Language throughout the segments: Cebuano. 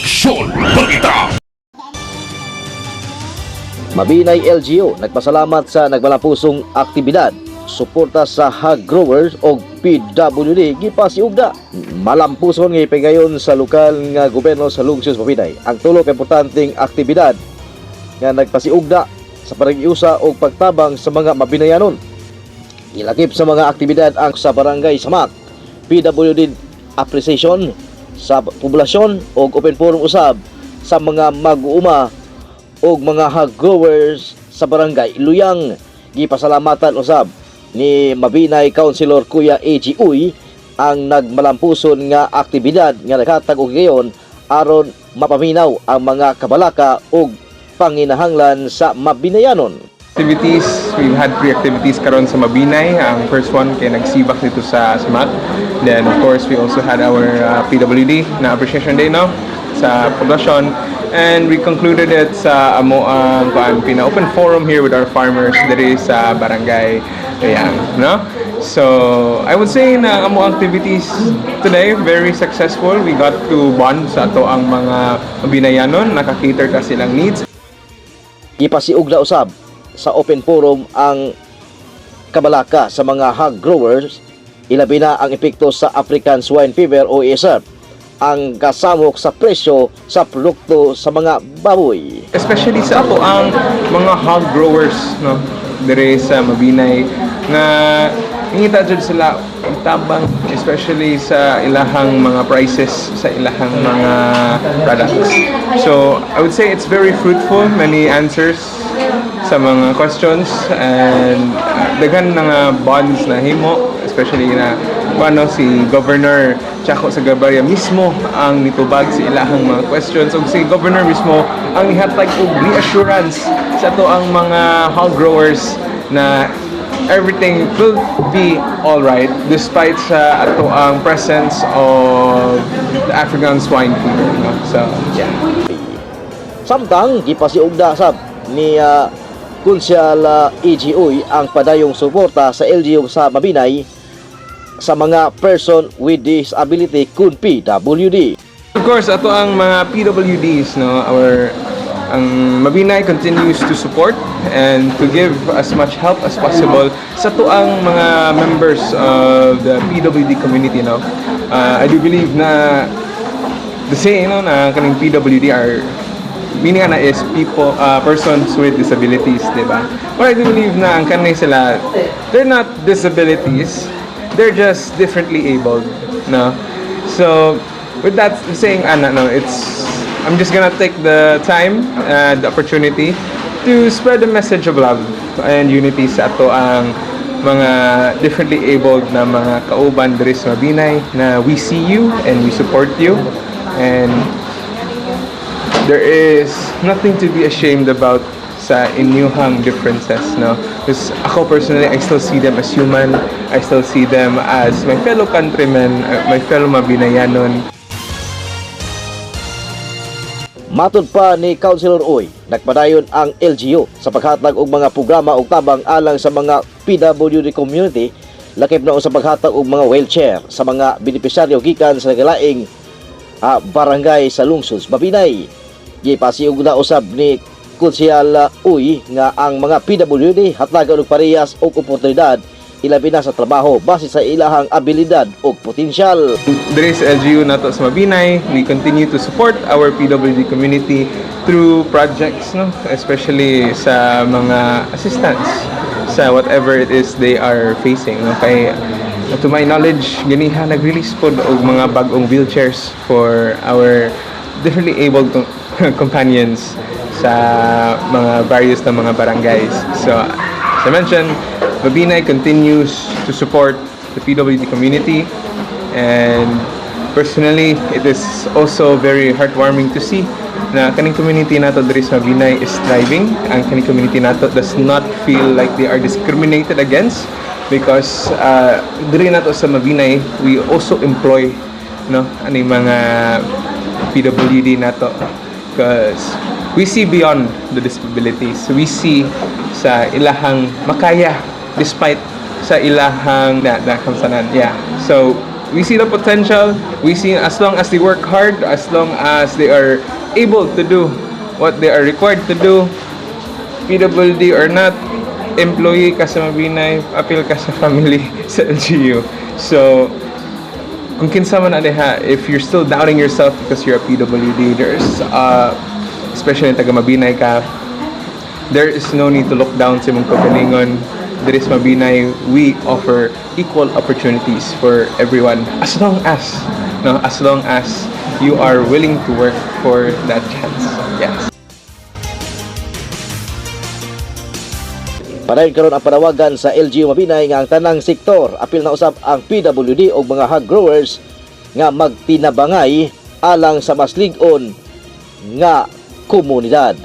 Aksyon Balita. Mabinay LGU nagpasalamat sa nagmalampusong aktibidad suporta sa hog growers o PWD gipasiugda. Malampuson nga ipigayon sa lokal nga gobyerno sa lungsod sa Mabinay ang tulo ka importanteng aktibidad nga nagpasiugda sa panag-iusa og pagtabang sa mga mabinayanon. Ilakip sa mga aktibidad ang sa Barangay Samak, PWD appreciation sa poblasyon og open forum usab sa mga mag-uuma og mga hog growers sa Barangay Luyang. Gipasalamatan usab ni Mabinay Councilor Kuya AG Uy ang nagmalampuson nga aktibidad nga naghatag og gayon aron mapaminaw ang mga kabalaka ug panginahanglan sa mabinayanon. Activities, we've had three activities karon sa Mabinay. Ang first one kay nagsibak dito sa Samak. Then, of course, we also had our PWD na appreciation day, no, sa poblasyon. And we concluded it sa amo ang kuan pina open forum here with our farmers diri sa Barangay Luyang, no? So, I would say na ang amo activities today very successful. We got to bond sa ato ang mga binayanon, naka-cater ta silang needs. Gipasiugda usab sa open forum ang kabalaka sa mga hog growers, ilabi na ang epekto sa African Swine Fever o ASF, ang kasamok sa presyo sa produkto sa mga baboy. Especially sa ato ang mga hog growers, no, dire sa Mabinay nga ngita jud sila og tabang, especially sa ilahang mga prices sa ilahang mga products. So I would say it's very fruitful, many answers sa mga questions and daghan na nga bonds na himo, especially na ano si Governor Chaco Sagarbarria mismo ang nitubag sa ilahang mga questions ug si Governor mismo ang nihatag og reassurance sa ato ang mga hog growers na everything will be all right despite sa ato ang presence of the African swine fever, no? So yeah. Samtang gipasiugda sab ni Konsyal E.G. Uy ang padayong suporta sa LGU sa Mabinay sa mga person with disability kun PWD. Of course, ato ang mga PWDs, no, our ang Mabinay continues to support and to give as much help as possible sa ato ang mga members of the PWD community, no. I do believe na the saying, no, na kaning PWD are meaning ana is people persons with disabilities, di ba? But I do believe na ang kanay sila, they're not disabilities, they're just differently abled, no? So with that saying ana, no, it's I'm just gonna take the time and the opportunity to spread the message of love and unity sa ato ang mga differently abled na mga kauban diri sa Mabinay na we see you and we support you and there is nothing to be ashamed about sa inyuhang differences, no? Because ako personally, I still see them as human. I still see them as my fellow countrymen, my fellow Mabinayanon. Matod pa ni Councilor Uy, nagpadayon ang LGU sa paghatag og mga programa ug tabang alang sa mga PWD community, lakip na sa paghatag og mga wheelchair sa mga benepisyaryo gikan sa naglaing barangay sa lungsod sa Mabinay. Gipasiugda usab ni Konsehal Uy nga ang mga PWD hatagan og parehas og oportunidad, ilabi na sa trabaho, base sa ilahang abilidad ug potensyal. Diri sa LGU nato sa Mabinay, we continue to support our PWD community through projects, no? Especially sa mga assistance sa whatever it is they are facing, no? Kay to my knowledge, ganiha nag-release pod og mga bag-ong wheelchairs for our differently abled companions sa mga various na mga barangays. So, as I mentioned, Mabinay continues to support the PWD community and personally, it is also very heartwarming to see na kaning community nato diri sa Mabinay is thriving. Ang kaning community nato does not feel like they are discriminated against because diri nato sa Mabinay, we also employ, no, aning mga PWD nato because we see beyond the disabilities. We see sa ilahang makaya despite sa ilahang na kamsanan. Yeah. So We see the potential. We see as long as they work hard, as long as they are able to do what they are required to do, PWD or not, employee ka sa Mabinay, apil ka sa family sa LGU. So, kung kinsa man na diha, if you're still doubting yourself because you're a PWD, there's, especially taga Mabinay ka, there is no need to look down sa imong kaugalingon. There is Mabinay, we offer equal opportunities for everyone as long as, no, as long as you are willing to work for that chance. Yes. Padayon karon ang panawagan sa LGU Mabinay nga ang tanang sektor apil na usab ang PWD o mga hog growers nga magtinabangay alang sa mas lig-on nga komunidad.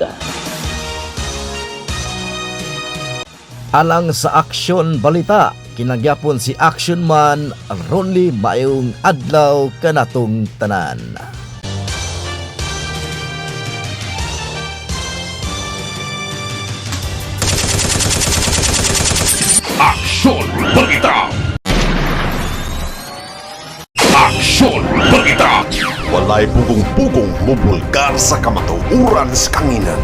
Alang sa Aksyon Balita, kinagyapon si Action Man Ronly. Maayong adlaw kanatong tanan. Aksyon Balita. Aksyon Balita. Walay pugong-pugong mubulgar sa kamatuoran sa kanginan.